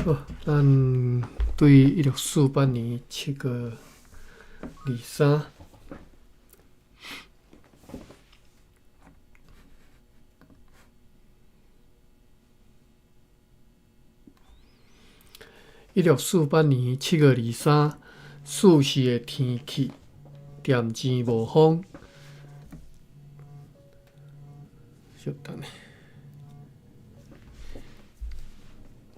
好，咱對1648年7月23，1648年7月23，四時的天氣漸漸無風。稍等下。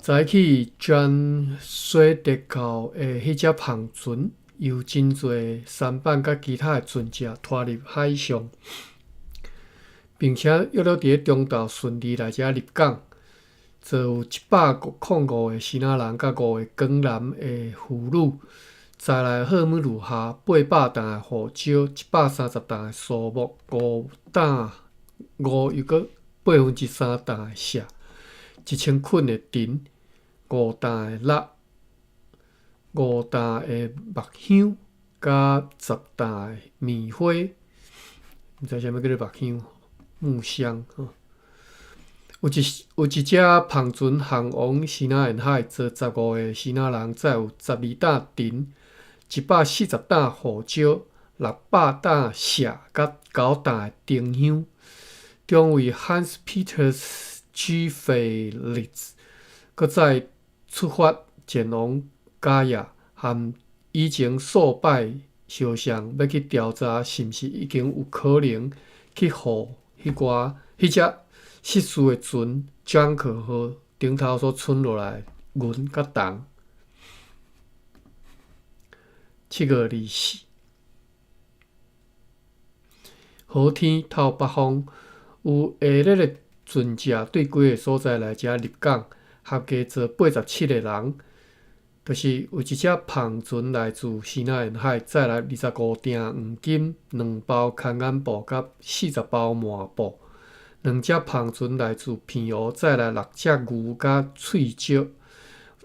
早起轉水竹溝的彼隻帆船，由真濟舢板佮其他的船隻拖入海上，並且約略佇咧中晝順利來遮入港。坐有105個支那人佮五個江南的婦女，載來貨物如下：800擔的胡椒，130擔的蘇木，5擔五又閣3/8擔的錫，1000捆的藤，5擔的蠟，5擔的木香，佮10擔的棉花。毋知啥物叫做木香，木香吼。有一隻帆船航往西南沿海，坐15個支那人，載有12擔藤、140擔胡椒、600擔錫佮9擔的丁香。中尉 Hans Peter G. 費利茲閣再出發前往加亞，和以前數擺相像，欲去調查是毋是已經有可能去予彼寡彼隻失事的船 Junker 號頂頭所剩落來銀佮銅。7月24，好天透北風，有下熱的船隻對幾个所在來遮入港，合計坐87個人。就是有一隻帆船來自西南沿海，載來25鋛黃金、2包牽眼布佮40包麻布。兩隻帆船來自澎湖，載來6隻牛佮喙石。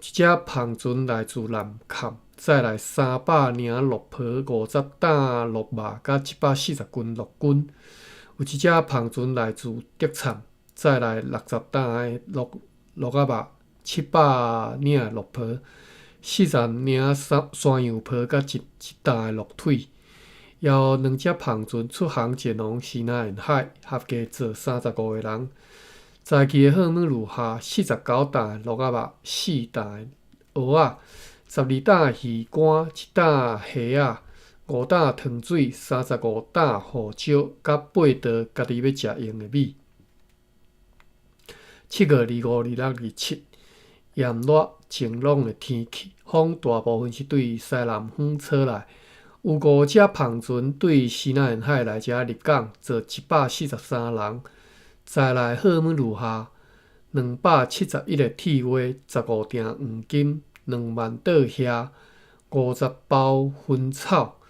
一隻帆船來自南崁，載來300領鹿皮、50擔鹿肉佮140斤鹿筋。有一隻帆船來自竹塹，載來60擔的鹿仔肉、700領鹿皮、40領山羊皮佮一擔的鹿腿。猶有兩隻帆船出航前往西南沿海，合計坐35個人。載去的貨物如下：49擔的鹿仔肉、4擔的蚵仔、12擔魚乾、1擔蝦仔、5擔糖水、35擔胡椒，佮8袋家己欲食用的米。7月25、26、27，炎熱晴朗的天氣，風大部分是對西南方吹來。有五隻帆船對西南沿海來遮入港，坐143人。載來貨物如下：271個鐵鍋、15鋛黃金、2萬桌蝦、50包薰草、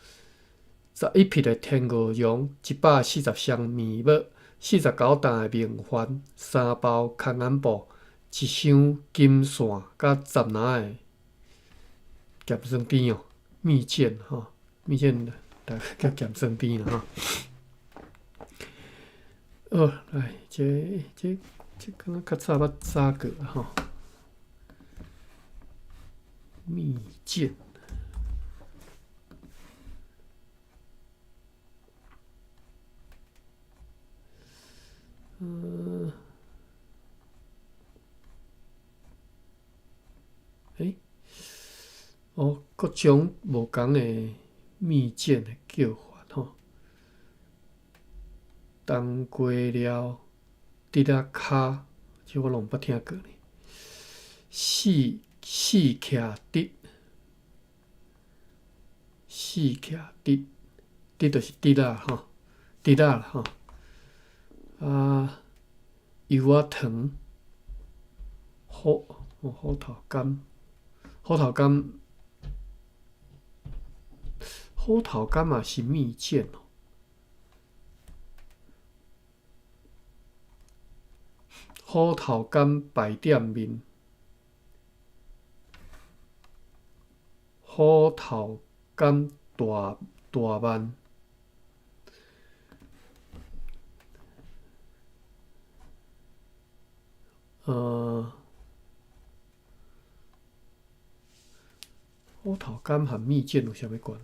11匹的天鵝絨、140箱麵帽、49擔的明礬、3包牽眼布、1箱金線，佮10籃的鹹酸甜哦，蜜餞吼，蜜餞大概叫鹹酸甜啦吼。好，來，這敢若較早捌查過吼。蜜餞。欸，哦，各種無仝的蜜餞的叫法吼。冬瓜料、竹仔跤，這我攏毋捌聽過呢。四徛竹，四徛竹，竹就是竹仔吼，竹仔啦吼。啊，柚仔糖，虎頭柑，虎頭柑，虎頭柑嘛是蜜餞哦。虎頭柑白點麵，虎頭柑大鰻，虎頭柑和蜜餞有啥物關係？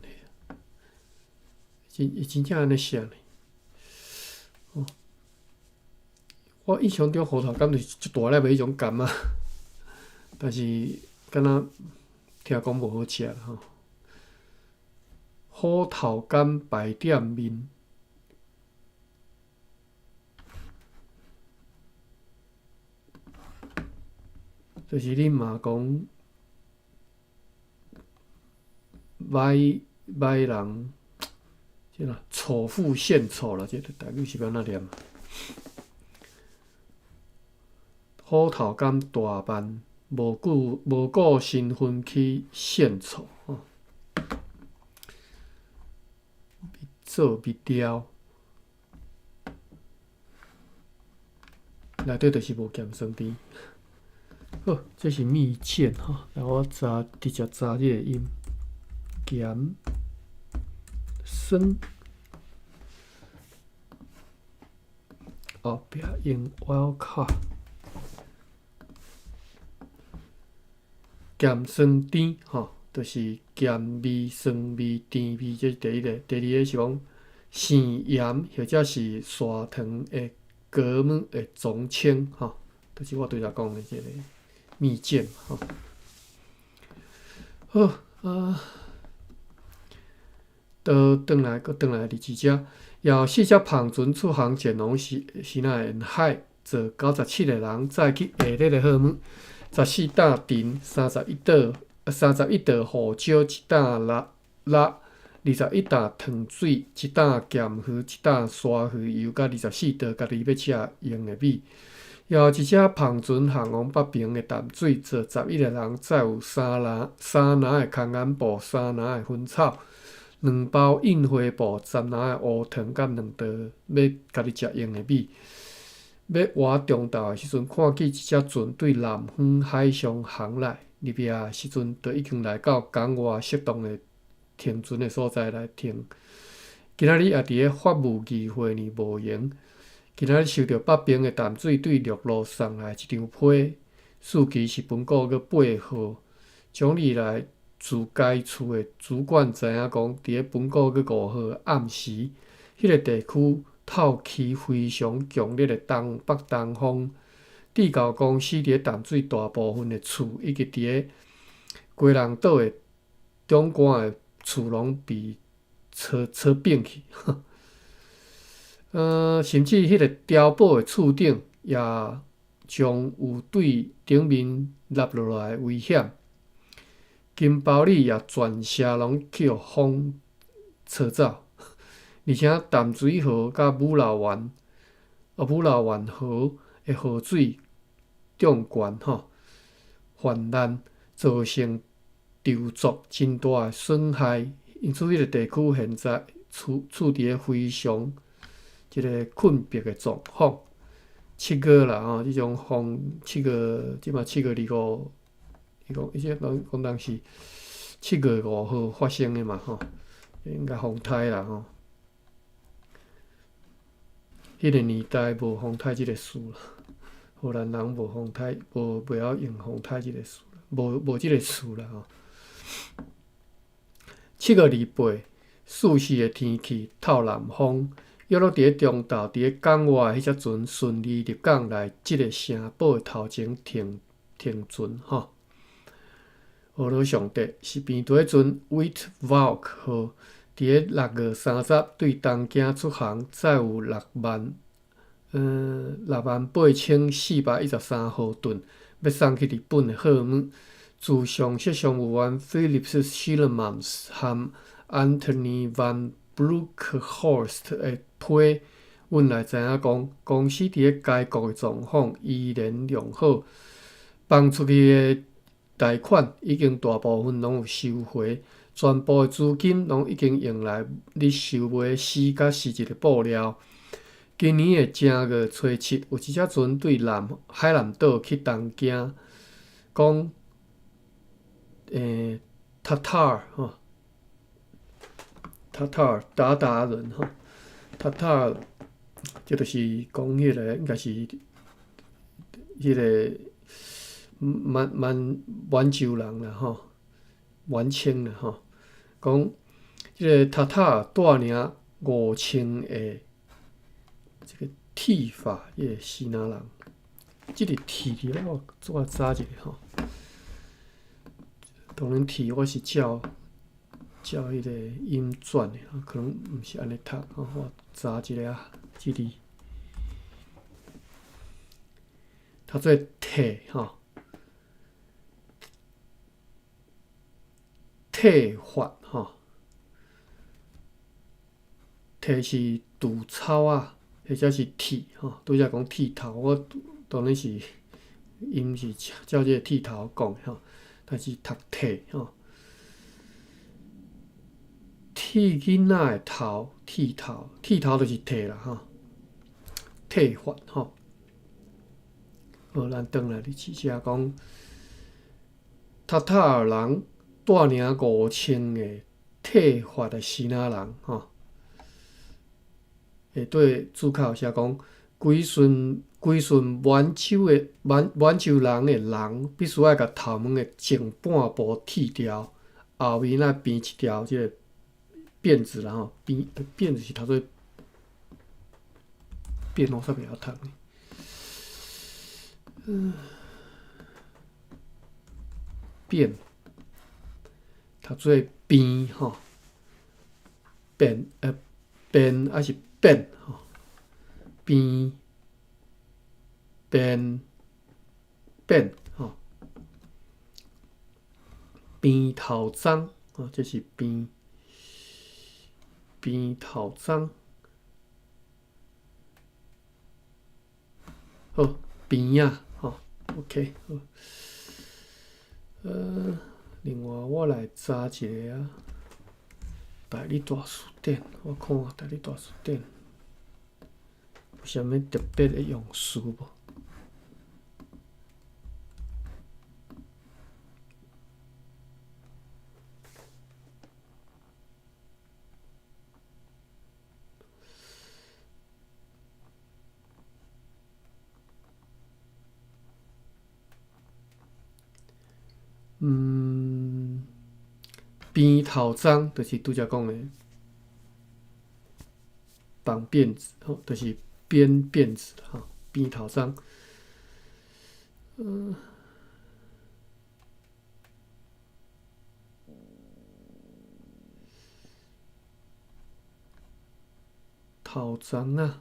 真伊真正按呢寫呢？哦，我印象中虎頭柑就是足大粒的彼種柑仔，但是敢若聽講無好食吼。虎頭柑白點麵，就是你嘛講歹歹人，這啦醜婦獻醜啦，這個台語是欲按怎念？虎頭柑大萬，無顧無顧身份去獻醜吼。做物料，內底就是無鹹酸甜。好，這是蜜餞吼，來我查直接查這個音，鹹酸，後壁用 wildcard，鹹酸甜吼，就是鹹味、酸味、甜味，這是第一個。第二個是講生鹽或者是砂糖的果物的總稱吼，就是我拄才講的這個蜜餞吼。好啊，倒轉來，閣轉來二字遮，有四隻帆船出航前往時時若沿海，坐97個人載去下熱的號碼，14擔甜，31 31袋胡椒，1擔辣辣，21擔糖水，1擔鹹魚，1擔沙魚油，佮24袋家己欲食用的米。也有一隻帆船航往北爿的淡水，坐11個人，載有三籃三籃的空眼布，三籃的薰草，2包印花布，10籃的烏糖，佮2袋欲家己食用的米。欲活中晝的時陣，看見一隻船對南方海上航來，入夜的時陣，就已經來到港外適當的停船的所在來停。今仔日也佇咧法務議會呢無閒。今仔日收著北爿的淡水對陸路送來一張批，四期是本國閣8號。總理來自該處的主管知影講，佇咧本國閣5號暗時，彼個地區透起非常強烈的東北東風。地窖公司佇咧淡水大部分的厝，以及佇咧基隆島的中關的厝，攏被吹吹扁去。甚至彼個碉堡的厝頂也將有對頂面落落來的危險。金包里也全城攏去予風吹走，而且淡水河佮武老灣、武老灣河的河水漲懸吼泛濫，造成稻作真大的損害。因此，彼個地區現在處處佇咧非常這個困迫的狀況。7月啦吼，這種風七月，這馬7月25，伊講伊這講講當是7月5號發生的嘛吼，應該風颱啦吼。彼個年代無風颱這個詞啦，荷蘭人無風颱，無袂曉用風颱這個詞，無無這個詞啦吼。7月28，四時的天氣透南風。約落佇咧中晝，佇咧港外的彼隻船順利入港來，這個城堡的頭前停停船吼。俄羅上帝是病佇彼陣 Witvalk 號佇咧6月30對東京出航，載有6萬68,413毫噸，欲送去日本的貨物。自上述商務員 Philips Schillemans 和 Anthony van Broekhorst 的批，阮來知影講，公司佇咧該國的狀況依然良好，放出去的貸款已經大部分攏有收回，全部的資金攏已經用來咧收買絲佮絲質的布料。今年的正月初七，有一隻船對南海南島去東京，講，塔塔爾吼，塔塔爾韃靼人吼，塔塔爾，這就是講彼個應該是彼個滿滿滿洲人啦吼，滿清啦吼，講這个塔塔爾帶領5000個這个剃髮這个支那人，這个剃字我我查一下吼。當然剃我是照照彼个音轉的，可能毋是按呢讀，吼，我查一下啊，這字讀做剃吼，剃髮吼，剃是除草仔，或者是剃吼，拄才講剃頭，我當然是𪜶是照這个剃頭講的吼，但是讀剃吼，剃囡仔的頭，剃頭，剃頭就是剃啦吼，剃髮吼。好，咱轉來佇這遮講，塔塔爾人帶領5000個剃髮的支那人吼，下底註腳寫講，歸順歸順滿洲的滿滿洲人的人，必須愛共頭毛的前半部剃掉，後面愛編一條這个辮子啦吼，編辮子是讀做辮，我煞袂曉讀呢。嗯，辮讀做邊吼，辮辮抑是辮吼，邊辮辮吼，邊頭鬃吼，這是邊邊頭鬃，好，邊仔吼，OK 好。另外我來查一下啊，大理大辭典，我看大理大辭典有啥物特別的用詞無？嗯，編頭鬃就是拄才講的綁辮子，吼，就是編辮子，吼，編頭鬃。嗯，頭鬃啊，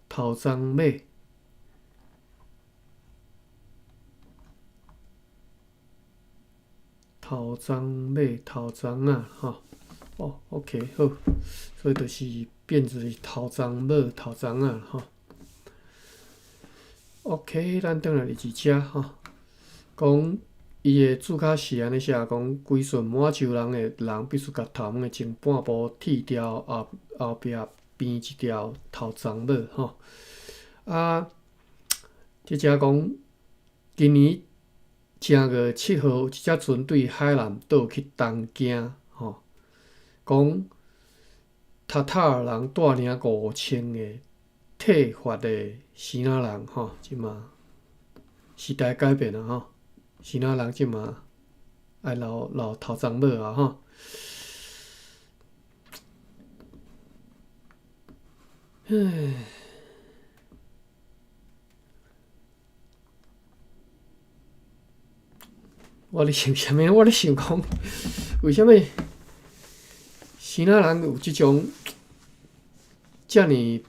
頭鬃尾。頭鬃尾，頭鬃啊，吼，哦，OK，好，所以就是辮子是頭鬃尾，頭鬃啊，吼。OK，咱轉來佇這吼，講伊的註腳是按呢寫，講歸順滿洲人的人必須共頭毛的前半部剃掉，後後壁編一條頭鬃帽，吼。啊，這遮講今年正月7號，有一隻船對海南島去東京，吼，講塔塔爾人帶領5000個剃髮的支那人，吼，這馬時代改變啊，吼，支那人這馬愛留留頭鬃帽啊，吼。唉。我咧想啥物？我咧想講，為啥物支那人有這種遮爾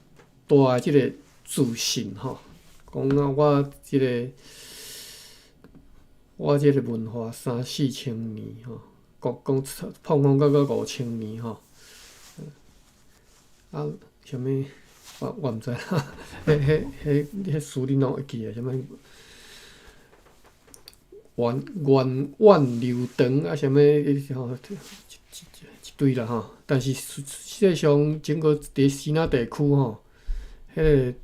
大的這个自信？吼，講啊，我這个文化三四千年，吼，講講碰碰到到5000年，吼，啊，啥物？我毋知啦，彼彼彼彼詞恁攏會記得啥物？源源遠流長啊，啥物吼，一一堆啦吼。但是實際上，整個佇支那地區吼，彼个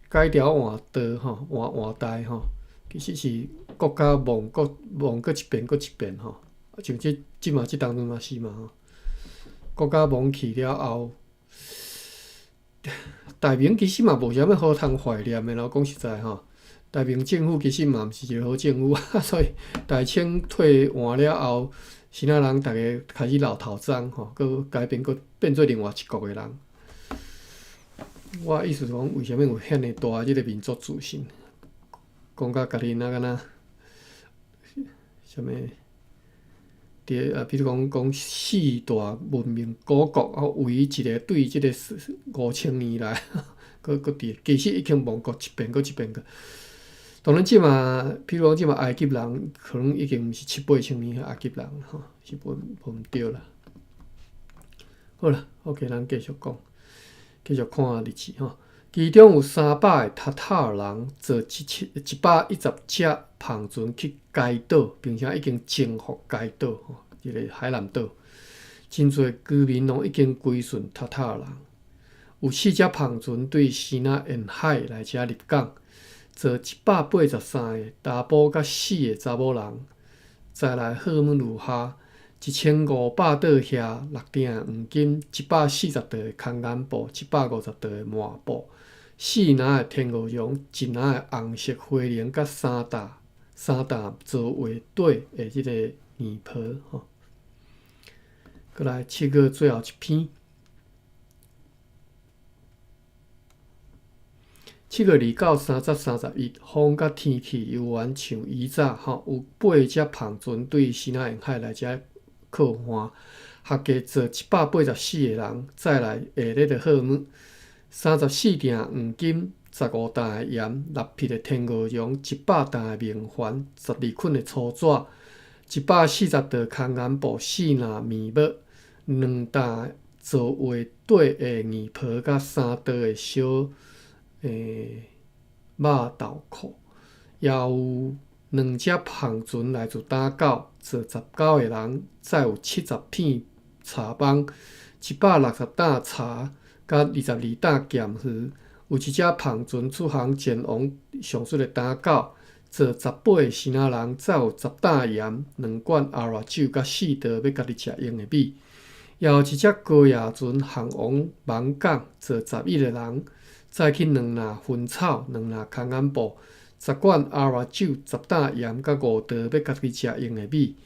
改朝換代吼，換換代吼，其實是國家亡國亡閣一遍閣一遍吼。像這這馬這當陣嘛是嘛吼，國家亡去了後，大明其實嘛無啥物好通懷念的咯，講實在吼。大明政府其實嘛毋是一個好政府，所以大清退換了後，支那人逐家開始老頭鬃吼，閣改變，閣變做另外一國的人。我意思是講，為啥物有遐爾大這個民族自信？講甲家己若敢若啥物？佇啊，比如講講四大文明古國，啊，唯一一個對這個5000年來，閣閣佇，其實已經亡國一遍閣一遍個。當然，這馬，比如講這馬埃及人，可能已經毋是七八千年的埃及人吼，是無無毋對啦。好啦，OK，咱繼續講，繼續看日誌吼。其中有300個塔塔爾人坐111隻帆船去該島，並且已經征服該島，吼，這個海南島。真濟居民攏已經歸順塔塔爾人。有四隻帆船對支那沿海來遮入港，坐183個查埔佮四個查某人，載來荷姆魯哈1500桌遐六鋛黃金，140袋空眼布，150袋麻布。四籃的天鵝絨，一籃的紅色花翎，佮三擔做畫底的這個硬皮吼。閣來七月最後一篇，7月2到3十、31，風佮天氣猶原像以早吼，有八隻帆船對支那沿海來遮靠岸，合計坐184個人，載來下熱的荷姆。34鋛黃金，15擔的鹽，六匹的天鵝絨，100擔的明礬，12捆的粗紙，140袋空眼布，四籃麵帽，2擔做畫底的硬皮，佮三袋的小肉豆蔻，也有兩隻帆船來自打狗，坐19個人，載有70片茶枋，160擔茶。佮22擔鹹魚，有一隻帆船出航前往上述的打狗，坐18個支那人，載有10擔鹽、兩罐阿拉酒佮四袋欲家己食用的米。也有一隻高雅船航往網港，坐11個人，載去兩籃薰草、兩籃空眼布、10罐阿拉酒、10擔鹽佮5袋欲家己食用的米。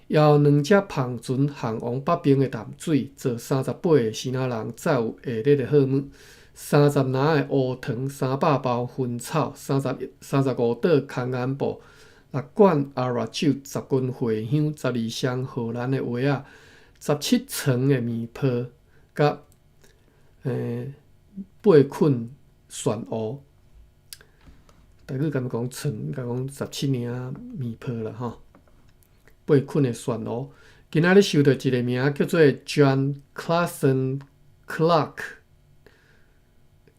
也有兩隻帆船航往北邊的淡水，坐38個支那人，載有下熱的荷姆，30籃的烏糖，300包薰草，35袋空眼布，六罐阿拉酒，10斤茴香，12箱荷蘭的鞋仔，17床的棉被，佮8捆蒜烏。台語敢欲講床，應該講17領棉被啦吼。八捆的蒜烏，今仔日收著一个名叫做 John Clason Clark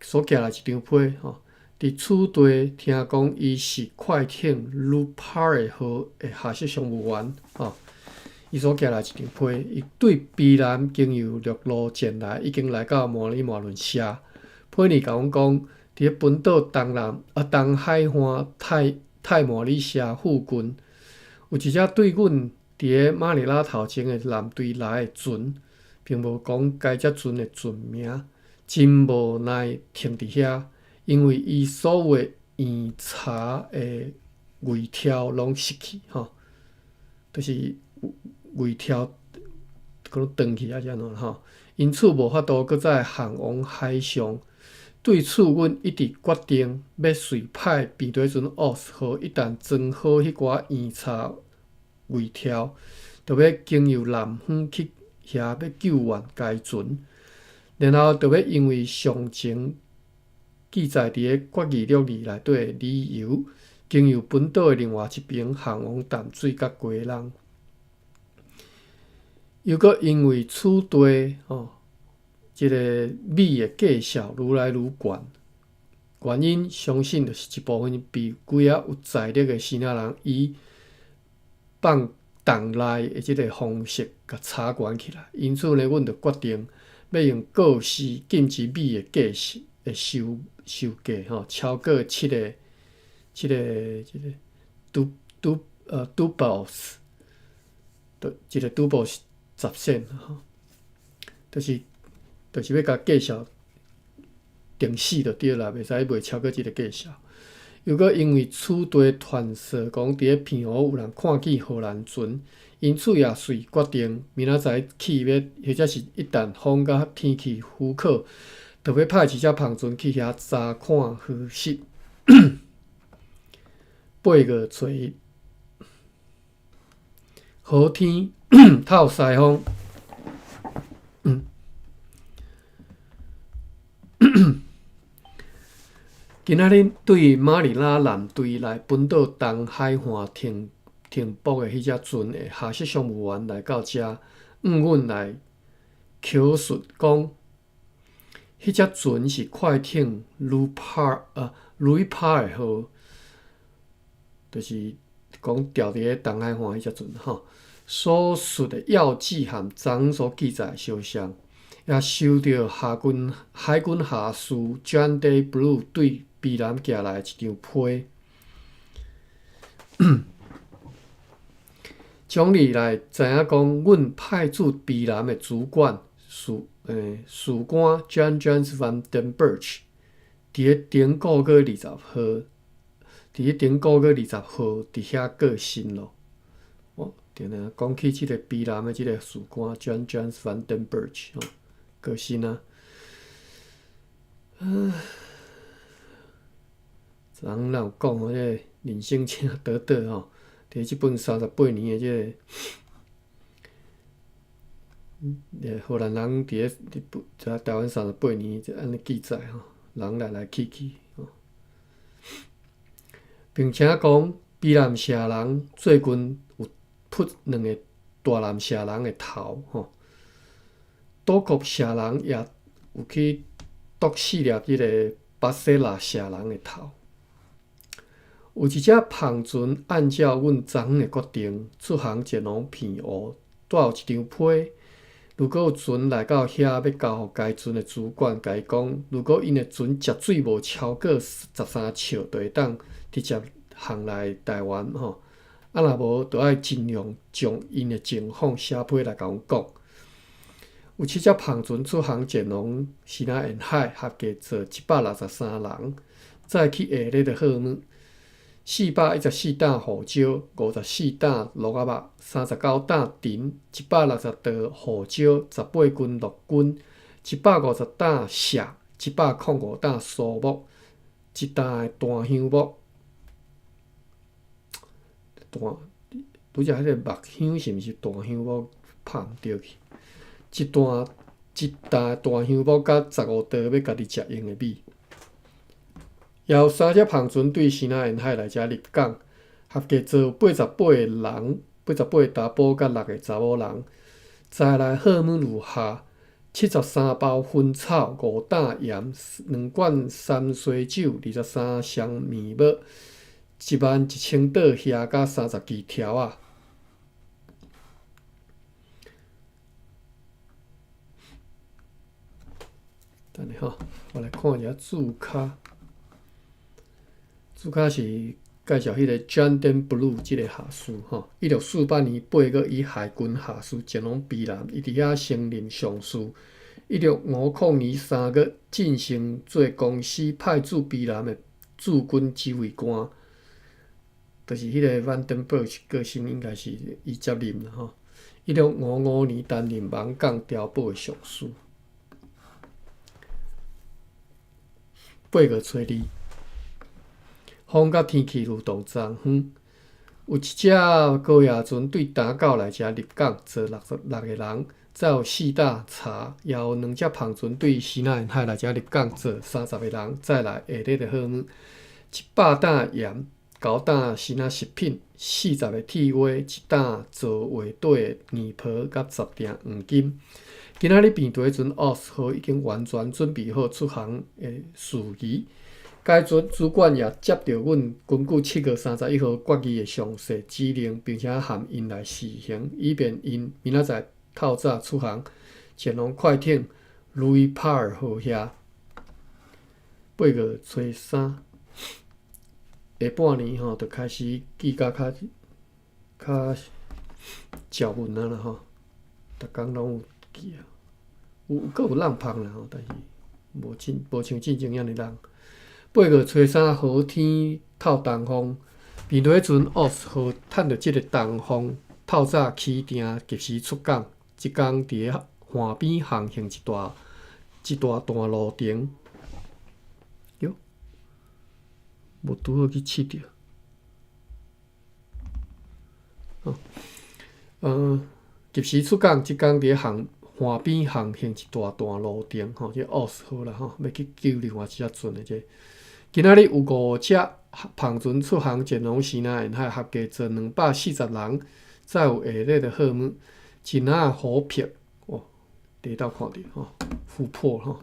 所寄來一張批吼。佇此地聽講，伊是快艇 Lupare 號的下屬商務員吼。伊所寄來一張批，伊對卑南經由陸路前來，已經來到馬里馬倫社。批爾共阮講，佇本島東南啊東海岸泰泰馬里社附近，有一隻對阮佇个馬尼拉頭前的艦隊來的船，並無講該隻船的船名，真無奈停佇遐，因為伊所有的鹽茶的味條攏失去吼，就是味條可能斷去抑是按怎吼，因此無法度閣再航往海上。對此，阮一直決定欲隨派平底船奧斯號，一旦裝好彼寡鹽茶味條，就欲經由南方去遐欲救援該船，然後就欲因為上前記載佇个決議錄裡內底的理由，經由本島的另外一邊航往淡水佮基隆。又閣因為此地吼。這個米的價數愈來愈懸，原因相信就是一部分被幾仔有財力的支那人以放洞內的這個方式共炒懸起來。因此呢，阮就決定欲用告示禁止米的價數的售售價吼，超過七个七个這個拄拄呃 dubles，一个 double 是10仙吼，就是。就是欲共價數定死就對啦，袂使賣超過這个價數。又閣因為此地傳說講佇咧澎湖有人看見荷蘭船，因此也遂決定明仔載起欲，或者是一旦風佮天氣許可，就欲派一隻帆船去遐查看核實。8月初一，好天透西風。今仔日對馬尼拉艦隊來本島東海岸停停泊的彼隻船的下屬商務員來到遮，向阮來口述講，彼隻船是快艇盧帕啊路易帕爾號，就是講牢佇咧東海岸彼隻船吼。所述的藥劑和昨昏所記載相像。也收著下軍海軍下士 John Day Blue 對卑南寄來的一張批。總理來知影講，阮派駐卑南的主管士欸士官 John James Van Den Berg，佇咧頂個月二十號，佇咧頂個月二十號佇遐過身咯。哦，定定講起這個卑南的這個士官 John James Van Den Berg 吼，過身啊。唉，昨昏咱有講吼，這個人生真短短吼，佇這本三十八年的這個，荷蘭人佇咧佇台灣三十八年，就按呢記載吼，人來來去去吼，並且講卑南社人最近有撲兩个大南社人的頭吼，島國社人也有去啄四粒這个巴西拉社人的頭。有一隻帆船按照阮昨昏的決定出航前往澎湖，帶有一張批。如果有船來到遐，欲交予該船的主管，共伊講，如果𪜶的船食水無超過13尺，就會當直接航來台灣吼。啊，若無，就愛盡量將𪜶的情況寫批來共阮講。有七隻帆船出航前往西南沿海，合計載163人，載去下列的貨物：414擔胡椒，54擔蘆仔肉，39擔藤，160袋胡椒，18斤鹿筋，150擔錫，105擔蘇木，1擔的檀香木。檀，拄才彼个木香是毋是檀香木？拍毋著去。一担一擔檀香木佮15袋欲家己食用的米。也有三隻帆船對西南沿海來遮入港，合計載有八十八個人，88個查埔佮六个查某人。載來貨物如下：73包薰草，5擔鹽，2罐三水酒，23箱麵帽，11,000桌蝦佮30支條仔。等下吼，我來看一下註卡。註卡是介紹彼个 John Den Blue 這个下士吼，1648年8月，以海軍下士前往卑南，伊佇遐升任上士。1650年3月，晉升做公司派駐卑南的駐軍指揮官，就是彼个 Van Den Berg 過身，應該是伊接任啦吼。1655年擔任網港碉堡的上士。8月初二，風佮天氣愈動昨昏，有一隻高壓船對打狗來遮入港，載66個人，載有4擔茶，也有兩隻帆船對西南沿海來遮入港，載30個人，載來下列的貨物：100擔鹽，9擔新仔食品，40个鐵鍋，1擔做畫底的硬皮，佮10鈿黃金。今仔日平地船奧斯號已經完全準備好出航的事宜。該船主管也接著阮根據7月31號決議的詳細指令，並且函𪜶來實行，以便𪜶明仔載透早出航前往快艇路易帕爾號遐。8月初三，下半年吼，就開始季節較較潮溫啊啦吼，逐工攏有記啊，有閣有浪芳啦吼，但是無進無像進前遐爾櫳。8月初3好天透東風，面對船 OS 號趁著這个東風，透早起程，及時出港。一工佇咧岸邊航行一大段路程。喲，無拄好去試著。哦，及時出港，一工佇咧航岸邊航行一大段路程。吼，這 OS 號啦吼，欲去救另外一隻船的這個。今仔日有五隻帆船出航前往西南沿海，合計載240人，載有下列的貨物：一籃琥珀，哦，第一道看著吼，琥珀吼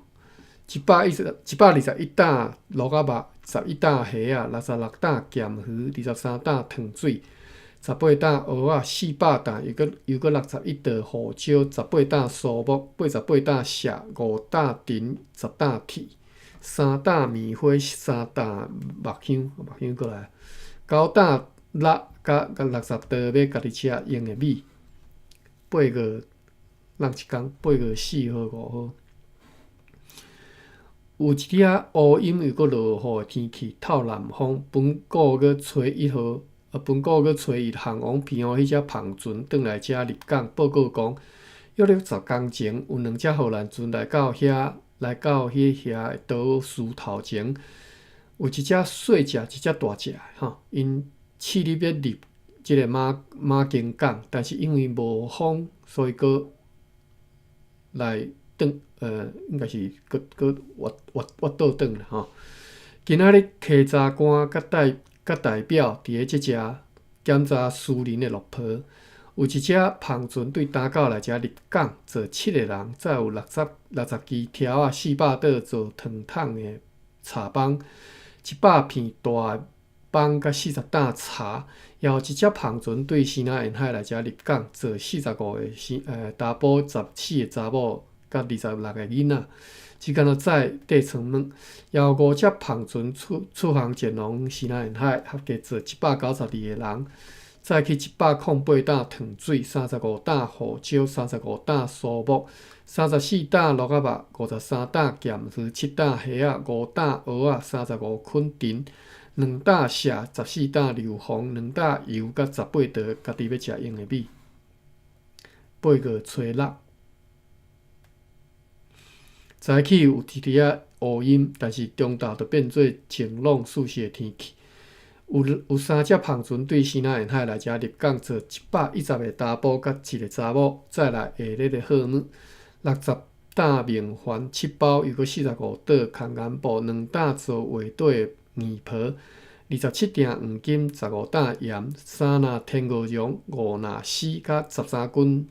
，121擔蘆仔肉，11擔蝦仔，66擔鹹魚，23擔糖水，18擔蚵仔，400擔又閣61袋胡椒，18擔蘇木，88擔錫，5擔藤，10擔鐵，3擔棉花，3擔木香，木香閣來，9擔蠟，佮60袋欲家己食用的米。八月攏一工，8月4號、5號，有一點仔烏陰又閣落雨的天氣，透南風。本個月初一號，本個月初一航往澎湖彼隻帆船轉來遮入港，報告講，約咧10工前有兩隻荷蘭船來到遐，來到彼遐的島嶼頭前，有一隻細隻，一隻大隻的吼，𪜶試咧欲入這个馬公港，但是因為無風，所以閣來轉，應該是閣閣越越越倒轉啦吼。今仔日稽查官佮代表佇咧這隻檢查私人的落坡，有一隻帆船對打到來遮入港，載七个人，載有60支柱仔，400袋做糖桶的柴枋，100片大枋佮40擔柴，也有一隻帆船對西南沿海來遮入港，載45个查埔，14个查某，佮26个囡仔，只敢若載底床物。也有五隻帆船出航前往西南沿海，合計載192個人，載去108擔糖水，35擔胡椒，35擔蘇木，34擔蘆仔肉，53擔鹹魚，7擔蝦仔，5擔蚵仔，35捆藤，2擔錫，14擔硫磺，2擔油，佮18袋家己欲食用的米。8月初6，早起有一點仔烏陰，但是中晝就變做晴朗舒適的天氣。有三隻帆船對西南沿海來遮入港，載110個查埔佮一个查某，載來下列的貨物：60擔明礬7包，又閣45袋空棉布，2擔做畫底的硬皮，27鋛黃金，15擔鹽，3籃天鵝絨，5籃絲，佮13斤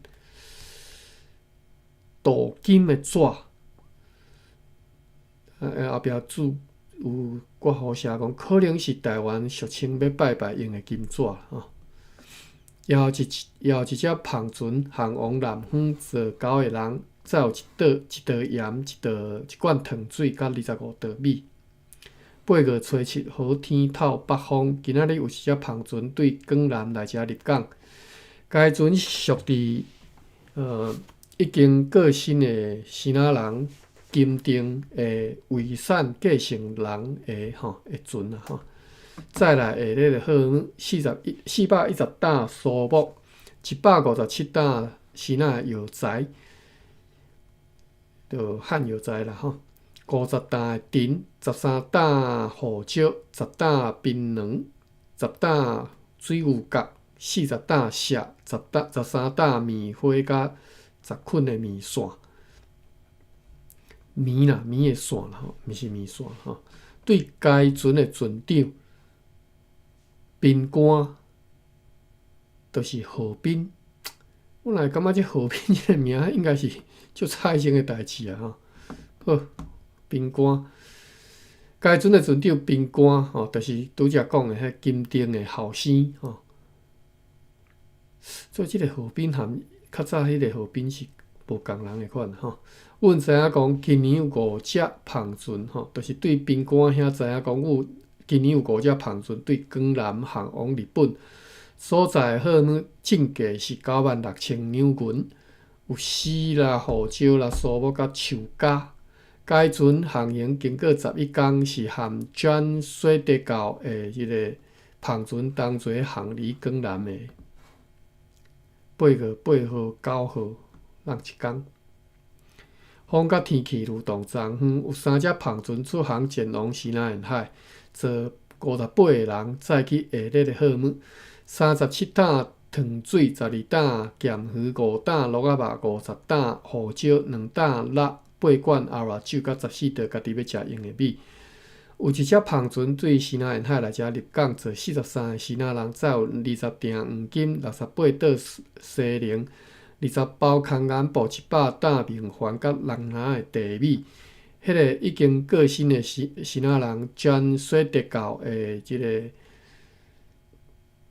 鍍金的紙。後壁注有括號寫講，可能是台灣俗稱欲拜拜用的金紙吼。也有一隻帆船航往南方載9個人，載有一袋鹽、一罐糖水，佮25袋米。8月初7，好天透北風。今仔日有一隻帆船對江南來遮入港，該船屬佇已經過身的支那人金定的遺產繼承人的吼的船啊吼。載來下列的貨物：410擔蘇木，157擔支那藥材，就漢藥材啦吼。50擔的藤，13擔胡椒，10擔檳榔，10擔水牛角，40擔錫，13擔棉花，佮10捆的棉線。棉啦，棉的線啦吼，毋是棉線吼。對該船的船長賓官，就是何斌。我哪會感覺這何斌這个名應該是足早以前的代誌啊吼。好，賓官，該船的船長賓官吼，就是拄才講的彼金定的後生吼。所以這个何斌含較早彼个何斌是無仝人的款吼。阮知影講，今年有五隻帆船吼，就是對賓官遐知影講，有今年有五隻帆船對江南航往日本，所載貨物總計是96,000兩銀，有絲啦、胡椒啦、蘇木佮樹膠。該船航行經過11工，是和 John 雪德教的這个帆船同齊航離江南的。8月8號、9號，仝一工。風佮天氣流動昨昏有三隻帆船出航前往西南沿海，載58個人載去下熱的號碼，37擔糖水，12擔鹹魚，5擔鹿仔肉，50擔胡椒，2擔肉，8罐阿拉酒，佮14袋家己欲食用的米。有一隻帆船對西南沿海來遮入港，載43個支那人，載有20鋛黃金，68袋西寧，20包空銀布，100擔明礬，佮6籃的地米。彼个已經過身的支那人 John 雪德教的這个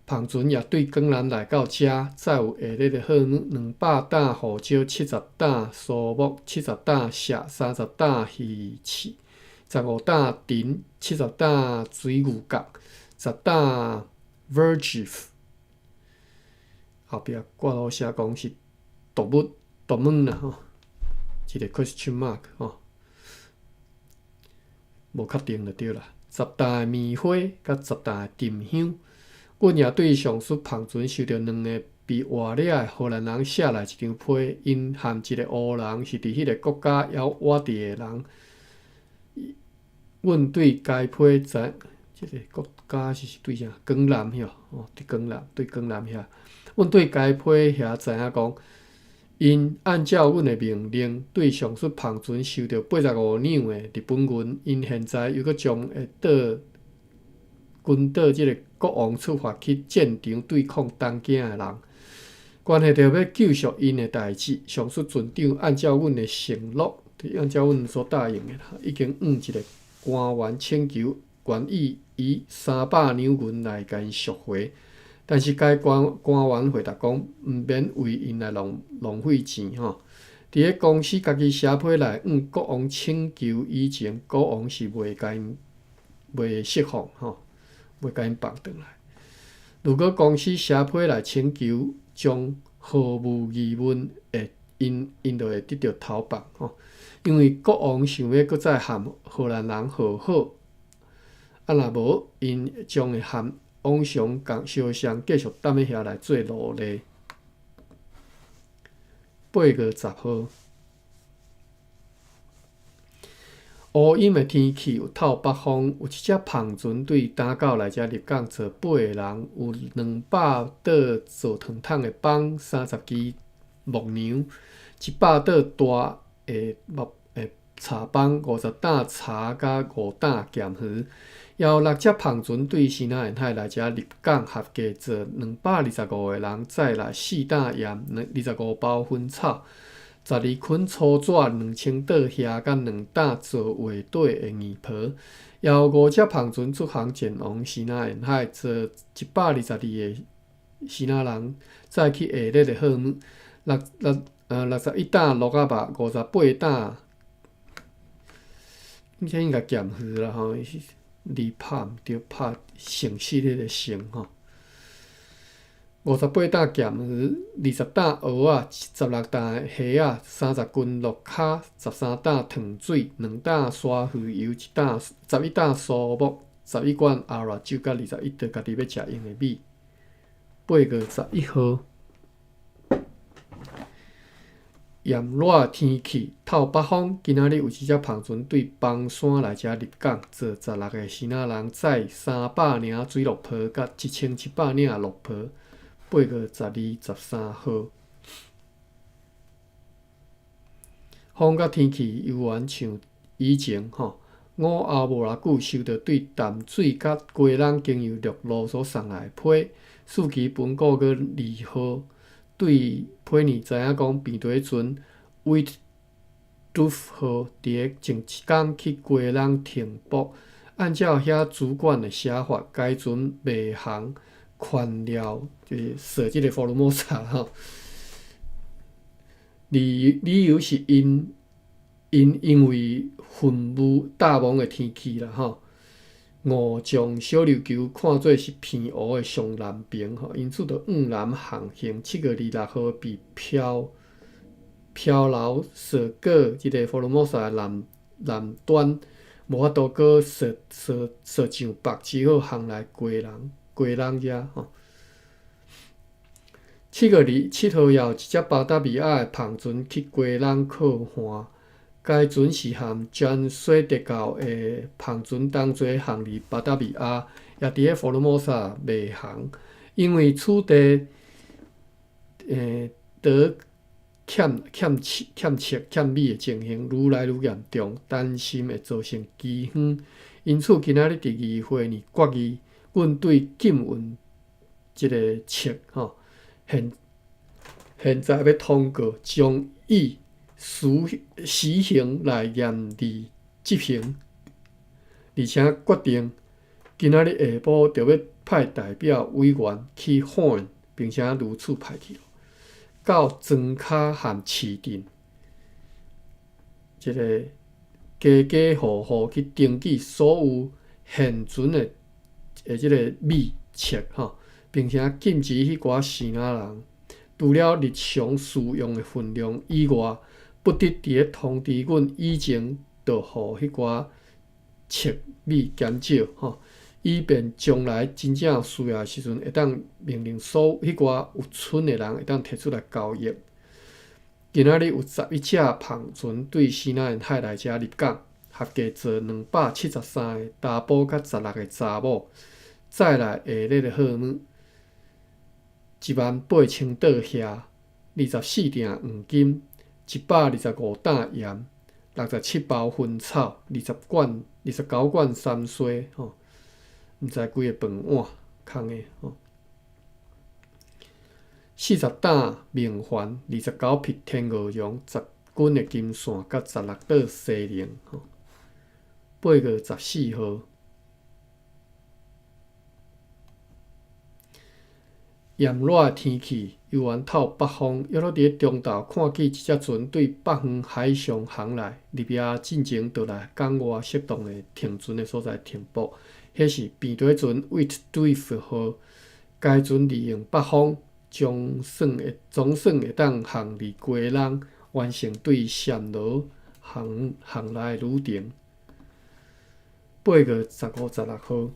帆船也對江南來到遮，載有下熱的號碼，200擔胡椒，70擔蘇木，70擔錫，30擔魚翅，15擔陳，70擔水牛角，10擔 verjus。後壁括號寫講是毒物毒物啦吼，一個 question mark 吼，無確定就對啦。10擔的棉花，佮10擔的沉香。阮也對上述帆船收著兩个被活掠的荷蘭人寫來一張批，𪜶和一个烏人是佇彼个國家猶活佇的人。阮對該批知，這个國家是對啥？江南遐，哦，佇江南，對江南遐。阮對該批遐知影講，𪜶按照阮的命令，對上述帆船收著85兩的日本銀，𪜶現在猶閣將會倒跟倒這个國王出發去戰場對抗東京的人。關係著欲救贖𪜶的代誌，上述船長按照阮的承諾，按照阮所答應的，已經向一个官員請求，願意以300兩銀來共𪜶贖回。但是該官員回答講，毋免為𪜶來浪費錢吼。佇咧公司家己寫批來向國王請求以前，國王是袂共𪜶袂釋放吼，袂共𪜶放轉來。如果公司寫批來請求，將毫無疑問會𪜶就會得著投放吼，因為國王想欲閣再和荷蘭人和好，啊若無，𪜶將會和往常仝相像繼續踮咧遐來做奴隸。8月10號，烏陰的天氣有透北風，有一隻帆船對打到來遮入港，載8個人，有200袋做糖桶的枋，30支木娘，100袋大的木的柴枋，50擔柴佮5擔鹹魚。也有六隻帆船對西南沿海來遮入港，合計載225個人，載來4擔鹽，25包薰草，12捆粗紙，2000袋蝦，佮2擔做畫底的硬皮。也有五隻帆船出航前往西南沿海，載122個支那人，載去下熱的號碼，61擔鹿仔肉，58擔，這應該鹹魚啦吼。字拍毋對，拍誠實彼个誠吼。58擔鹹魚，20擔蚵仔，16擔蝦仔，30斤鹿跤，13擔糖水，2擔沙魚油，1擔11擔蘇木，11罐阿拉酒，佮21袋家己欲食用的米。8月11號。炎熱天氣，透北風。今仔日有一隻帆船對枋山來遮入港，載16個支那人，載300領水鹿皮，佮1700領鹿皮。8月12、13號，風佮天氣猶原像以前吼。午後無偌久，收著對淡水佮基隆經由陸路所送來的批，四期文告閣2號。對批呢知影講，平地船 White Dove 號佇咧前一工去基隆停泊。按照遐主管的寫法，該船袂航寬了，就是踅這个福爾摩沙吼。理由是𪜶因為雲霧罩濛的天氣啦吼。誤將小琉球看做是澎湖的上南爿，吼，因此就往南航行。7月26號被飄流踅過這个福爾摩沙的南南端，無法度閣溯溯溯上北，只好航來基隆遮吼。7月27號，也有一隻巴達維亞的帆船去基隆靠岸。該船是和詹西德教的帆船同齊航離巴達維亞，也佇咧福爾摩沙袂航，因為此地得欠缺欠米的情形愈來愈嚴重，擔心會造成饑荒。因此，今仔日佇議會呢決議，阮對禁運這个策吼，現在欲通過，將以死刑來嚴厲執行，而且決定今仔日下晡就欲派代表委員去 Hoorn，並且如此派去，到莊跤和市鎮，這个家家戶戶去登記所有現存的這个米冊吼，並且禁止彼寡支那人，除了日常使用的份量以外，不得佇咧通知阮以前，就予彼寡冊米減少吼，以便將來真正有需要的時陣，會當命令所彼寡有剩的人會當提出來交易。今仔日有11隻帆船對西南沿海來遮入港，合計載273個查埔佮16個查某，載來下列的貨物：18,000桌蝦，24鋛黃金，125擔鹽，67包薰草，20罐、29罐三萜吼，毋知幾个飯碗空的吼。40擔明礬，29匹天鵝絨，10根的金線，佮16桌西寧吼。8月14號，炎熱的天氣，猶原透北風，約佗佇咧中晝看見一隻船對北方海上航來，入夜進前就來港外適當的停船的所在停泊。彼是平底船 Witte Duif 號，該船利用北風，總算會當航離基隆，完成對暹羅航來的旅程。8月15、16號。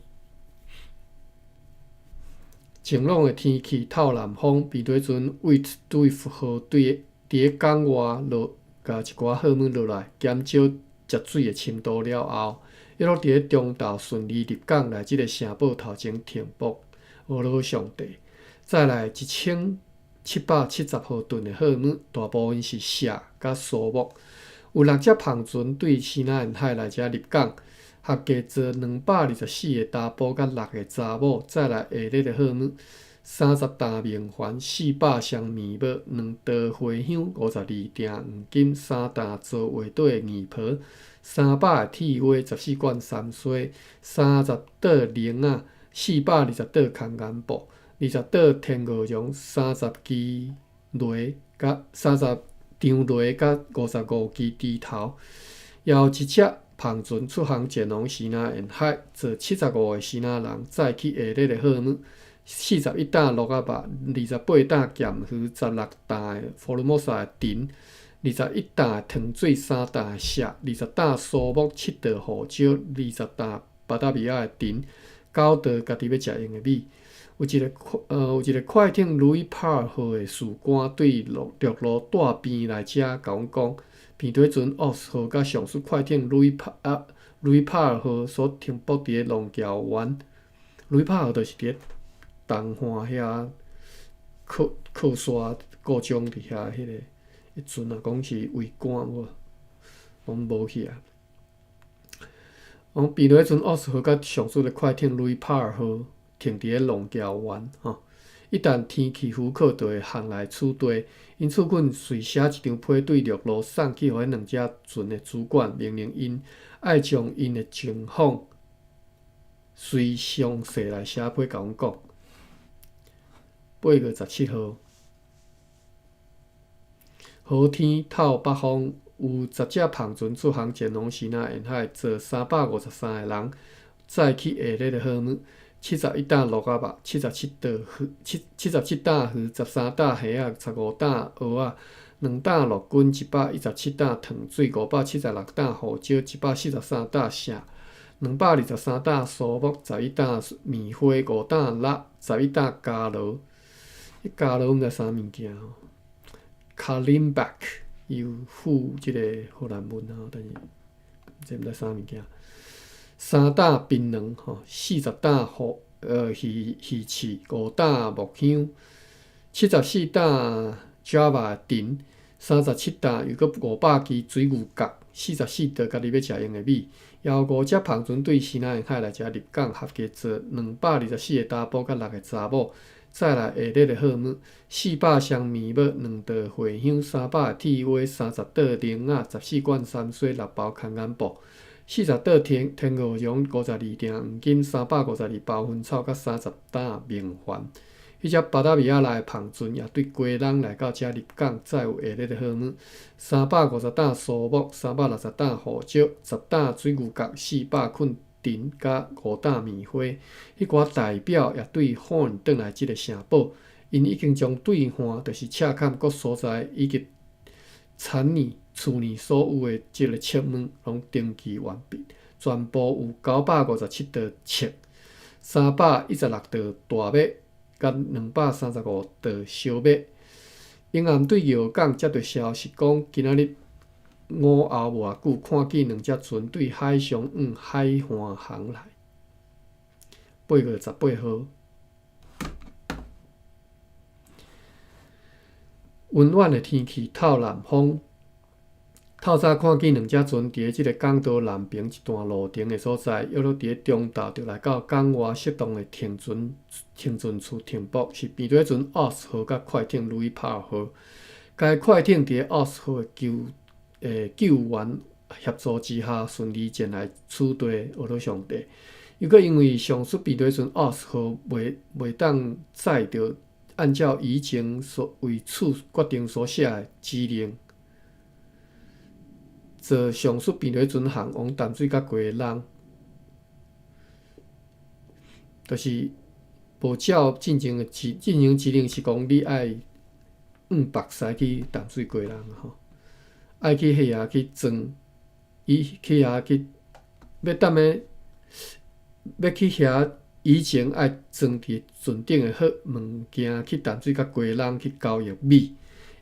晴朗的天氣，透南風，平底船 Witte Duif 號對佇咧港外落，共一寡貨物落來，減少食水的深度了後，約佗佇咧中晝順利入港來這个城堡頭前停泊，阿羅上帝。載來1770號噸的貨物，大部分是錫佮蘇木。有六隻帆船對西南沿海來遮入港，合計載224個查埔佮六個查某，載來下列的貨物：30擔明礬，400箱棉帽，2袋花香，52鋛黃金，3擔做畫底的硬皮，300个鐵鍋，14罐三萜，30桌鈴仔，420桌空棉布，20桌天鵝絨，30支犁佮30張犁佮55支鋤頭。也有一隻帆船出航前往西南沿海，載75個支那人，載去下列的貨物：41擔鹿仔肉，28擔鹹魚，16擔的福爾摩沙的藤，21擔的糖水，3擔的錫，20擔蘇木，7袋胡椒，20擔巴達維亞的藤，9袋家己欲食用的米。有一个快艇路易帕爾號的士官對陸路帶邊來遮，共阮講，平底船奧斯號佮上述快艇路易帕爾號所停泊佇咧龍橋灣。路易帕爾號就是佇咧東岸遐靠靠山故障佇遐彼个船啊，講是桅杆無，攏無去啊。講平底船奧斯號佮上述的快艇路易帕爾號停佇咧龍橋灣吼，一旦天氣許可，就會航來此地。因此，阮隨寫一張批對陸路送去予彼兩隻船的主管，命令𪜶愛將𪜶的情況隨詳細來寫批共阮講。8月17號，好天透北風，有10隻帆船出航前往西南沿海，載353個人，載去下列的貨物： 71擔鹿仔肉，77桌魚，77擔魚，13擔蝦仔，15擔蚵仔，2擔蘆根，117擔糖水，576擔胡椒，143擔麝，223擔蘇木，11擔棉花，5擔蠟，11擔伽羅。伽羅毋知啥物件吼，Kalimbak 伊有附這个荷蘭文吼，但是這毋知啥物件。3擔檳榔吼，40擔魚翅，5擔木香，74擔 Java 藤，37擔又閣500支水牛角，44桌家己欲食用的米，也有五隻帆船對西南沿海來遮入港，合計載224个查埔佮六个查某，載來下熱的貨物，400箱棉帽，2袋茴香，300个鐵鍋，30桌鈴仔，14罐山水，6包空眼布，40桌天鵝絨，52鈿黃金，352包薰草，佮30擔明礬。彼隻巴達維亞來的帆船也對基隆來到遮入港，載有下熱的貨物，350擔蘇木，360擔胡椒，10擔水牛角，400捆藤佮5擔棉花。彼寡代表也對 Hoorn 轉來這个城堡，𪜶已經將對岸，就是赤崁各所在以及田爾、厝內所有的這个冊物攏登記完畢，全部有957桌冊，316桌大馬，佮235桌小馬。𪜶暗對搖港接著消息講，今仔日午後無偌久，看見兩隻船對海上往海岸航來。8月18號，溫暖的天氣透南風。透早看見兩隻船佇咧這个港道南爿一段路程的所在，約落佇咧中晝就來到港外適當的停船處停泊，是平底船奧斯號佮快艇路易帕爾號。該快艇佇咧奧斯號的救援協助之下，順利前來此地呵咾上帝。又閣因為上述平底船奧斯號袂當載著按照以前所為此決定所寫的指令，坐上述平底船航往淡水佮基隆，就是無照進前指令是講你愛往北駛去淡水基隆吼，愛去彼遐去裝，伊去遐去欲踮咧欲去遐以前愛裝佇船頂的好物件去淡水佮基隆去交易米，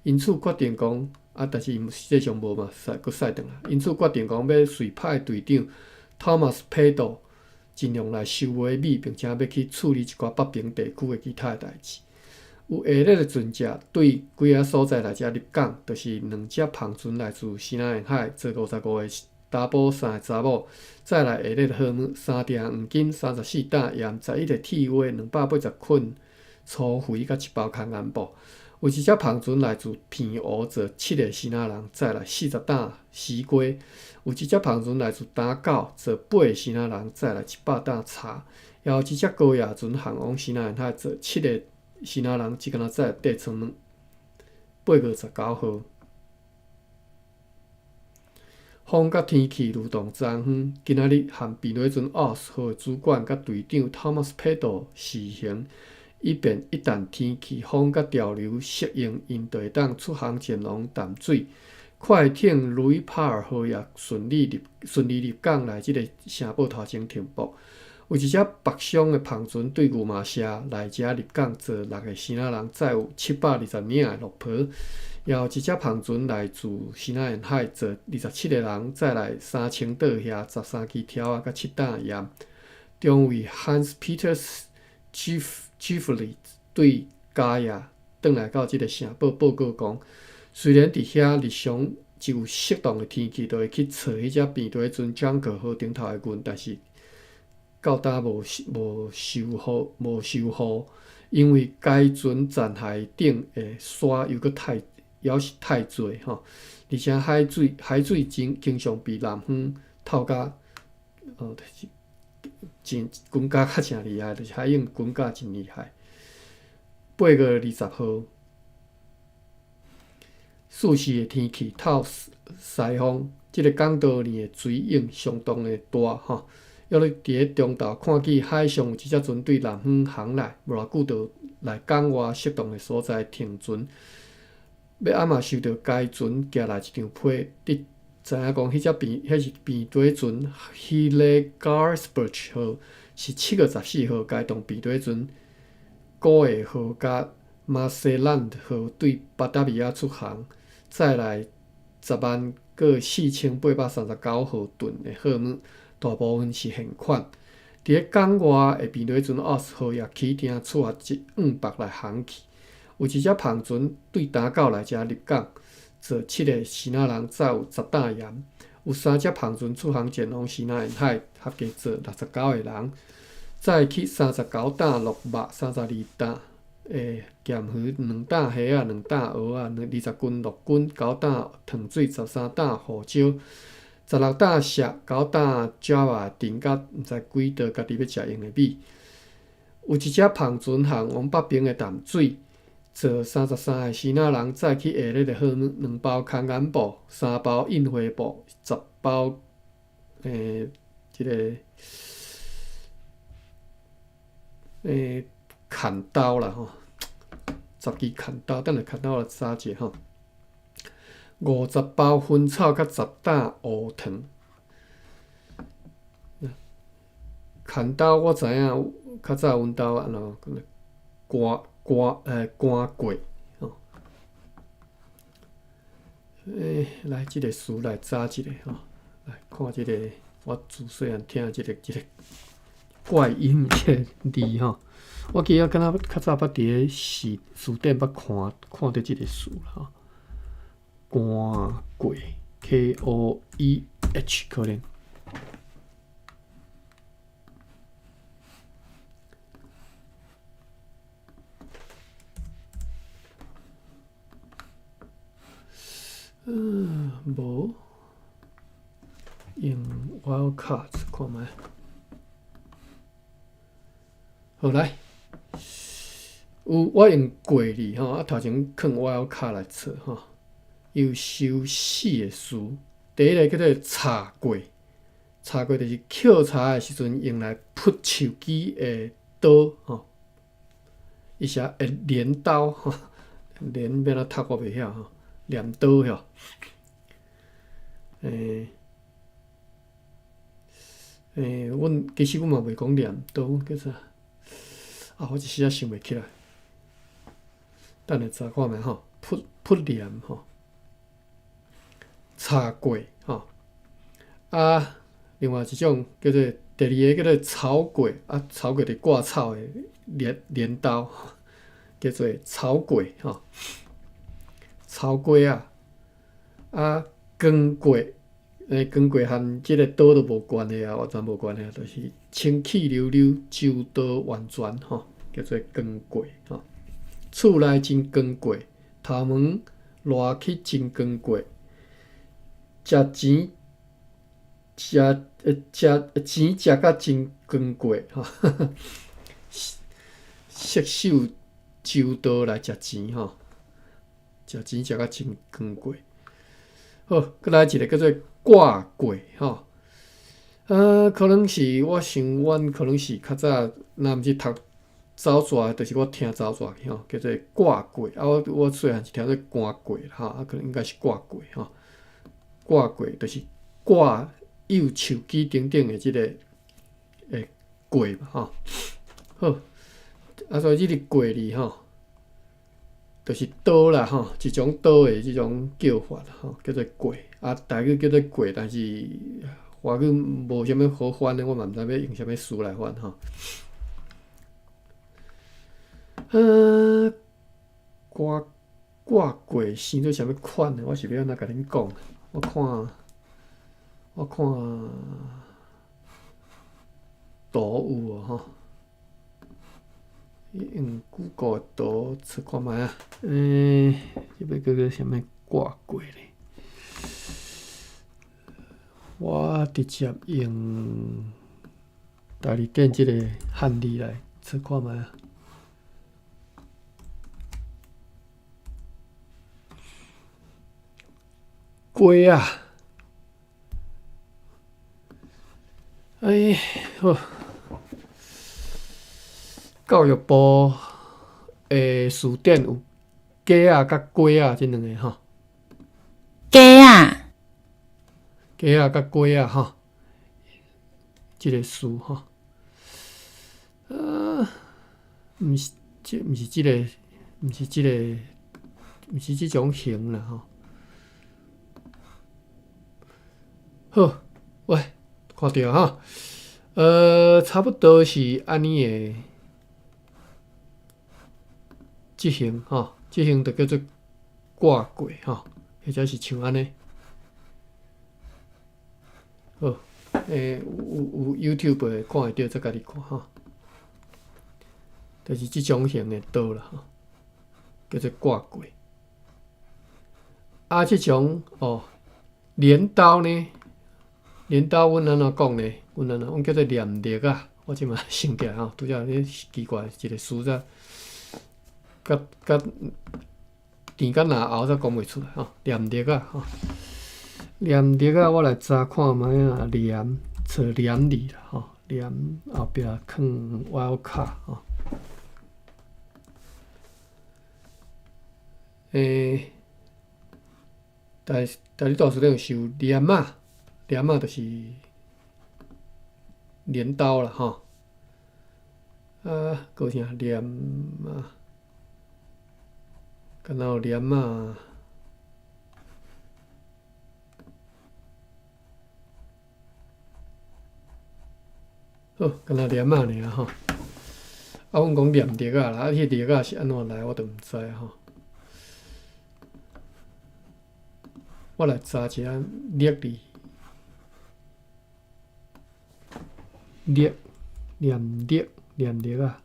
因此決定講啊，但是𪜶實際上無嘛，駛閣駛轉來，因此決定講欲隨派隊長 Thomas Peto 盡量來收買米，並且欲去處理一寡北平地區的其他的代誌。有下熱的船隻對幾个所在來遮入港，就是兩隻帆船來自西南沿海，載55个查埔，3个查某，載來下熱的貨物，3鈿黃金，34擔鹽，11个鐵鍋，280捆粗肥，佮1包空眼布。有一隻帆船來自澎湖，載7个支那人，載來40擔絲瓜。有一隻帆船來自打狗，載8个支那人，載來100擔茶。也有一隻高雅船航往西南沿海，載7个支那人，只敢若載綴床物。8月19號，風佮天氣如同昨昏，今仔日和平底船奧斯號的主管佮隊長 Thomas Peto 隨行，以便一旦天氣風佮潮流適應，𪜶就會當出航前往淡水。快艇路易帕爾號也順利入港來這个城堡頭前停泊。有一隻北上的帆船對牛馬社來遮入港，載6个支那人，載有720領的綠袍。也有一隻帆船來自西南沿海，載27个人，載來3000桌蝦、13支條仔、佮7擔鹽。中尉 Hans Peter Jeffrey 對加亞轉來到這个城堡報告講，雖然佇遐日常一有適當的天氣，就會去揣彼隻平底船 Junker 號頂頭的運，但是到今無收雨，因為該船殘骸頂的沙猶閣太猶是太濟吼，而且海水經常被南風透甲，就是真滾甲較誠厲害，就是海湧滾甲真厲害。8月20號，四時的天氣透西風，這个港道內的水湧相當的大吼，约咧佇咧中晝看見海上有一隻船對南方航來，無偌久就來港外適當的所在停船。尾仔嘛收著該船寄來一張批，得知影講彼隻平彼是平底船 Hillegarsburg 號，是7月14號該棟平底船古厄號佮馬西蘭號對巴達維亞出航，載來104,839號噸的貨物，大部分是現款。佇咧港外的平底船奧斯號也起定出發往北來航去。有一隻帆船對打狗來遮入港，載七个支那人，載有10擔鹽。有三隻帆船出航前往西南沿海，合計載69個人，載去39擔鹿肉、32擔的鹹魚、2擔蝦仔、2擔蚵仔、20斤鹿筋、9擔糖水、13擔胡椒、16擔錫、9擔爪哇甜佮毋知幾道家己欲食用的米。有一隻帆船航往北爿的淡水，載33个支那人，載去下熱的貨物，2包空眼布、3包印花布、10包這个砍刀啦吼，10支砍刀，等下砍刀來查者吼，50包薰草佮10擔烏糖。砍刀我知影，較早阮兜按怎割割割過吼。來，這个詞來查一下吼，來看這个，我自細漢聽這个這个怪音這个字吼，我記得敢若較早捌佇咧詞辭典捌看看著這个詞吼。割過，K O E H 可能。無用 wildcards 看覓。好來，有我用過字吼，啊頭前囥 wildcard 來測吼，有收四个詞，第一个叫做插過，插過就是抾柴的時陣用來噗樹枝的刀吼，伊寫鐮刀吼，鐮欲按怎讀我袂曉吼，鐮刀吼。阮其實阮嘛袂講鐮刀，叫啥？啊，我一時仔想袂起來。等下查看覓吼，噗噗鐮吼，插過吼。啊，另外一種叫做第二个叫做草過，啊，草過就是割草的鐮鐮刀，叫做草過吼。草過仔，啊，光過，光過和這个刀都無關係啊，完全無關係啊，就是清氣溜溜、周到完全吼，叫做光過吼。厝內真光過，頭毛賴去真光過，食錢食食錢食甲真光過吼，熟手周到來食錢吼，食錢食甲真光過。好，閣來一个叫做掛過吼，可能是我想，阮可能是較早，若毋是讀走蛇，就是我聽走蛇去吼，叫做掛過。啊，我我細漢是聽做寒過吼，啊，可能應該是掛過吼。掛過就是掛幼樹枝頂頂的這个過嘛吼。好，啊，所以這个過字吼，就是刀啦吼，一種刀的這種叫法吼，叫做過。啊，台語叫做過，但是華語無啥物好翻的，我嘛毋知欲用啥物詞來翻吼。掛掛過生做啥物款的？我是欲按怎共恁講？我看，我看圖有無吼？用 Google 圖找看覓啊？這欲叫做啥物掛過咧？我直接用大字典這个漢字來找看覓啊。過啊，哎，好，教育部的辞典有鸡仔佮鸡仔這兩个吼。雞仔。雞仔佮雞仔吼，這个詞吼。毋是，這毋是這个，毋是這个，毋是這種型啦吼。好，喂，看著吼，差不多是按呢的這型吼，這型就叫做掛過吼，或者是像按呢。好，有 YouTube 的看會著，再共你看吼。就是這種型的刀啦，吼，叫做掛過。啊，這種哦，鐮刀呢？鐮刀阮按怎講呢？阮按怎？阮叫做鐮力啊！我這馬想起來吼，拄才咧奇怪一个詞仔，佮佮甜甲嚨喉才講袂出來吼。鐮力啊，吼，鐮力啊，我來查看覓啊，鐮，找鐮字啦，吼，鐮後壁囥 wild card 吼。但但你大辞典有搜鐮仔，鐮仔就是鐮刀啦，吼。啊，閣有啥鐮仔？敢若有鐮仔？好，敢若鐮仔爾吼。啊，阮講鐮力仔啦，啊，彼力仔是按怎來，我就毋知吼。我來查一下力字，力，鐮力，鐮力仔，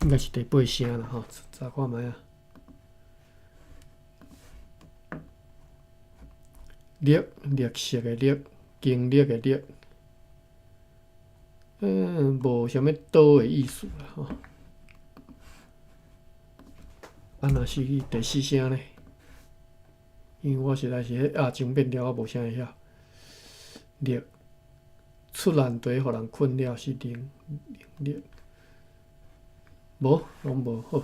應該是第八聲啦吼，查看覓啊。力，綠色的綠，經歷的歷，無啥物刀的意思啦吼。啊，若是第四聲呢？因為我實在是彼壓情變調，我無啥會曉。力出難題，予人困擾是能能力，無，攏無好。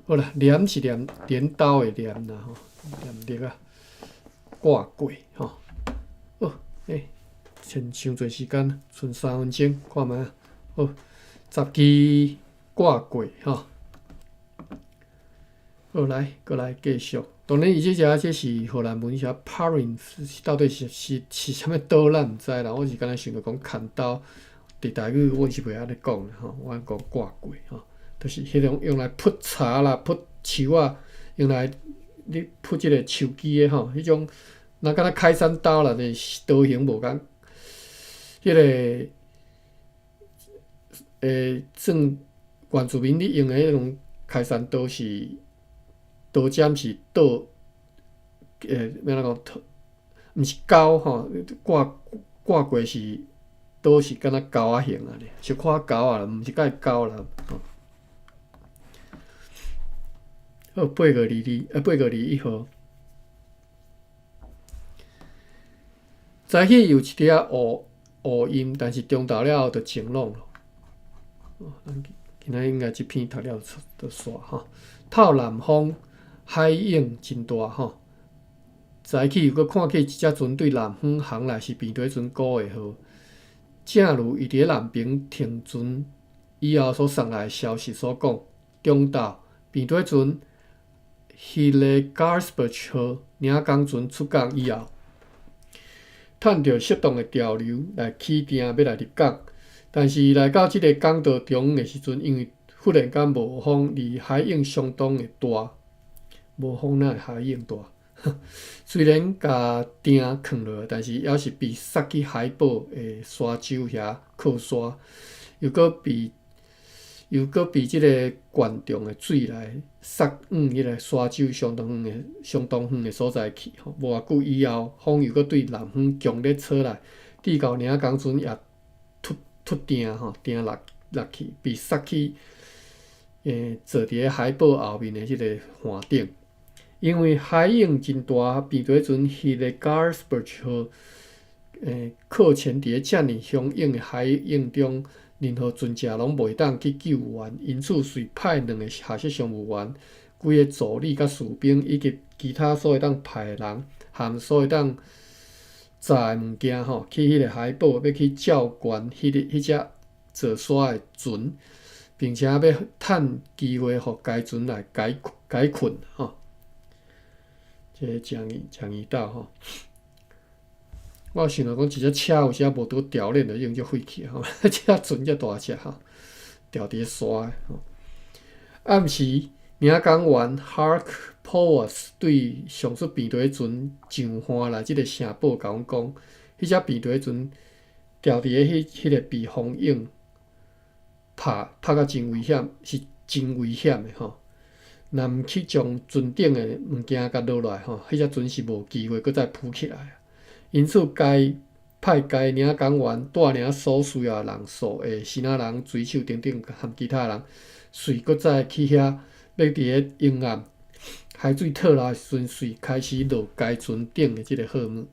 好啦，鐮是鐮鐮刀的鐮啦吼，鐮力啊，掛過吼。好，剩傷濟時間，賰3分鐘，看覓啊。好，十支掛過吼。好，來，閣來繼續。當然，伊這只這是荷蘭文寫 parring，到底是啥物刀，咱毋知啦。我是敢若想著講砍刀，佇台語阮是袂按呢講吼，我講掛過吼，就是彼種用來噗柴啦、噗樹仔，用來你噗這个樹枝的吼，彼種若敢若開山刀啦，但是刀型無仝。彼个算原住民咧用的彼種開山刀是刀尖是倒。欲按怎講？毋是鉤吼，掛掛過是刀是敢若鉤仔型仔爾，小可鉤仔啦，毋是介鉤啦。吼，好，8月22，8月21號，早起有一寡仔烏烏陰，但是中晝了後就晴朗咯。咱今仔應該這篇讀了就煞吼。透南風，海湧真大吼。早起又閣看見一隻船對南方航來，是平底船鼓的號。正如伊佇咧南爿停船以後所送來的消息所講，中晝平底船 Hillegarsburg 號領港船出港以後，趁著適當的潮流來起碇欲來入港。但是來到這个港道中央的時陣，因為忽然間無風，而海湧相當的大，無風哪會海湧大？雖然共碇囥落，但是猶是被殺去海堡的沙洲遐靠沙，又閣被這个灌重的水來殺往彼个沙洲相當遠的所在去。吼，無偌久以後，風又閣對南方強烈吹來，直到領港船也脫脫碇吼，碇落落去，被殺去，坐佇咧海堡後面的這个岸頂。因為海湧真大，平底船 Hillegarsburg 號靠前佇咧遮爾洶湧的海湧中，任何船隻攏袂當去救援，因此遂派兩个下屬商務員、幾个助理佮士兵，以及其他所會當派的人，含所會當載的物件吼，去彼个海堡，欲去照管彼隻坐沙的船，並且欲趁機會予該船來解困吼。這個誠誠硬鬥吼。我想著講，一隻車有時無拄調鏈就已經足廢去吼，這船遮大隻吼，牢佇咧沙的吼。暗時，領港員 Hark Powers 對上述病毒船上岸來這个城堡，共阮講，彼隻病毒船牢佇咧彼個避風湧拍甲真危險，是真危險的吼。若毋去將船頂的物件共落來吼，彼隻船是無機會閣再浮起來。因此，該派該領港員帶領所需要的人數的支那人、水手等等和其他人，遂閣再去遐，欲佇咧沿岸海水退落的時陣，遂開始落該船頂的這个貨物。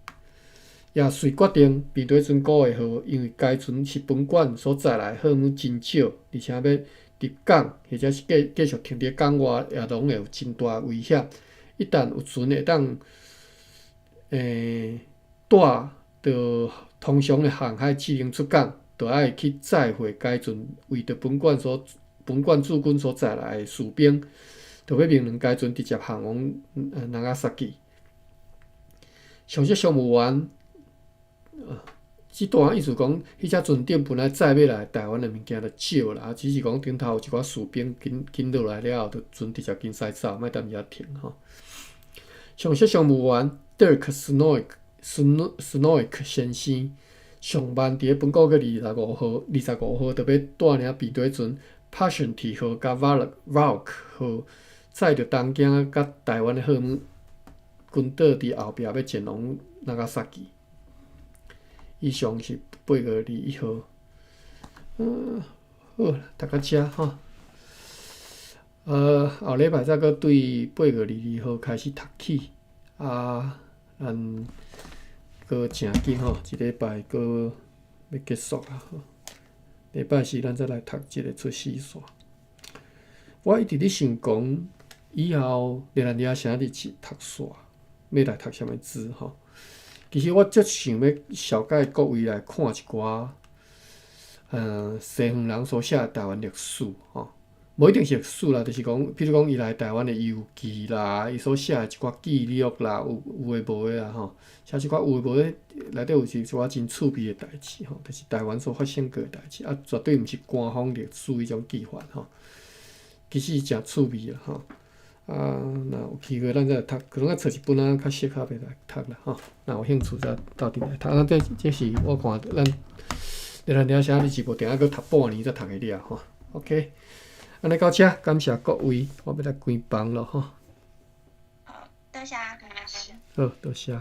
也遂決定平底船古的號，因為該船是本館所載來貨物真少，而且欲入港或者是繼續停佇咧港外，也攏會有真大危險。一旦有船會當帶著通常的航海指令出港，就愛去載貨該船為著本館駐軍所載來的士兵，就欲命令該船直接航往那伽薩基。上述商務員，這段意思講，彼隻船頂本來載欲來台灣的物件就少啦，只是講頂頭有一寡士兵緊緊落來了後，就船直接緊駛走，莫踮遐停吼。上述商務員 Dirk Snoek 先生上晚佇咧本個月25號，就欲帶領平底船 Passionate 號佮 Valk 號載著東京佮台灣的貨物，群島佇後壁欲前往那伽薩基。以上是8月21號。好，讀到遮吼。後禮拜再閣對8月22號開始讀起。啊，咱閣誠緊吼，一禮拜閣欲結束啊。禮拜四咱再來讀一个出死線。我一直咧想講，以後熱蘭遮啥日子讀煞，欲來讀啥物書吼。其實我足想欲紹介各位來看一寡，西方人所寫的台灣歷史吼，無一定是歷史啦，就是講，比如講伊來台灣的遊記啦，伊所寫的一寡記錄啦，有的無的啦吼，寫一寡有的無的，內底有一寡真趣味的代誌吼，就是台灣所發生過的代誌，啊，絕對毋是官方歷史彼種記法吼，其實誠趣味啦吼。啊，若有機會咱再來讀，可能愛揣一本仔較適合的來讀啦吼。若有興趣再鬥陣來讀。啊，這是我看咱熱蘭遮寫你是無定愛閣讀半年才讀會了吼。OK，按呢到遮，感謝各位，我欲來關房囉吼。好，多謝阿老師。好，多謝。